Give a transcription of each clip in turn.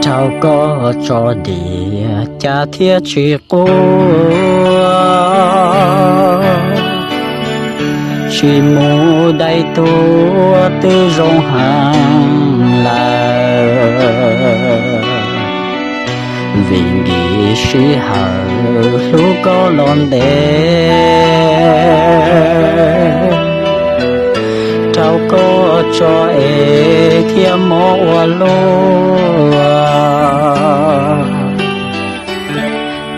Rau koj tso diam cas thiaj tsis quaj, tsis mus dai tuag twb zoo heev lawm. Vim nkim sij hawm hlub koj los ntev, rau koj tso es thiaj mob ua luaj.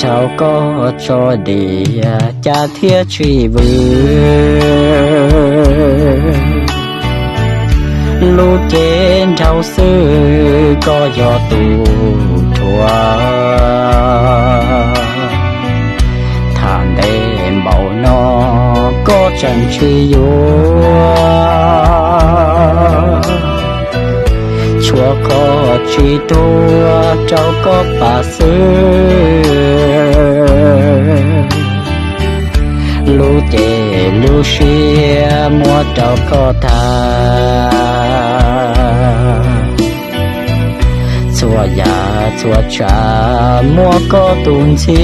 Rau koj tso diam cas thiaj tsis vwm, lub cev nrau xwb koj yog tus thuam. Tham ntev npaum no koj tseem tsis yuav, tshuav qhov tsis ruaj rau koj pam xwb. Lub cev lub siab muab rau koj tham, txhua yam txhua tsav muab koj tus ntxhiab.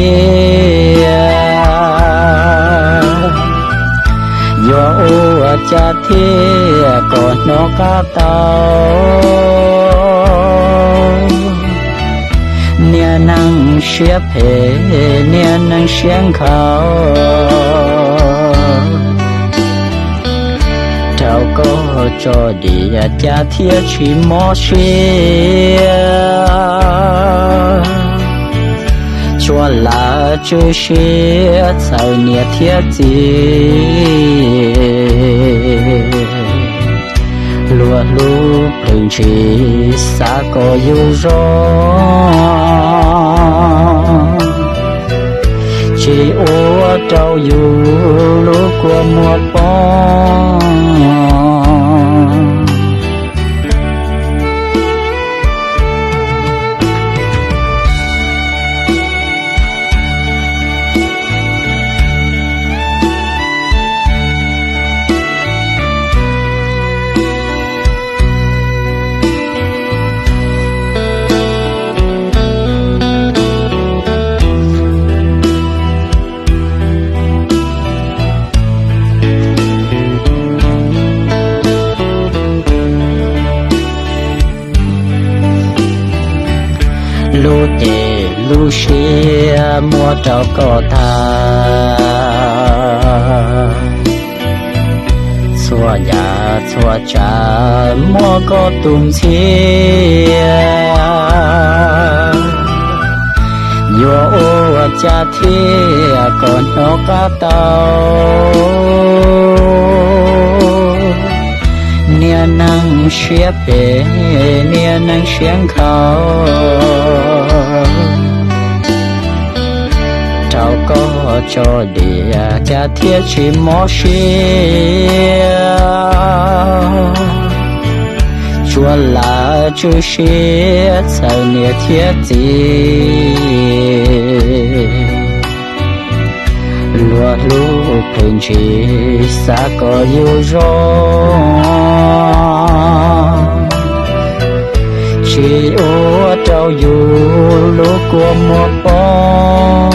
Yuav ua cas thiaj kom hnov qab tau, niag neeg siab phem, niag neeg siab nkhaus. Rau koj tso diam cas thiaj tsis mob siab, tsuas lam tswj siab txhawm niam thiab txiv. Luag hlub plhws ntshis xav kom yus zoo, tsis ua rau yus lub kua muag poob. Lub cev lub siab muab rau koj tham, txhua yam txhua tsav muab koj tus ntxhiab. Yuav ua cas thiaj kom hnov qab tau, niag neeg siab phem, niag neeg siab nkhaus. Rau koj tso diam cas thiaj tsis mob siab, tsuas lam tswj siab txhawm niam thiab txiv. Luag hlub plhws ntshis xav kom yus zoo, tsis ua rau yus lub kua muag poob.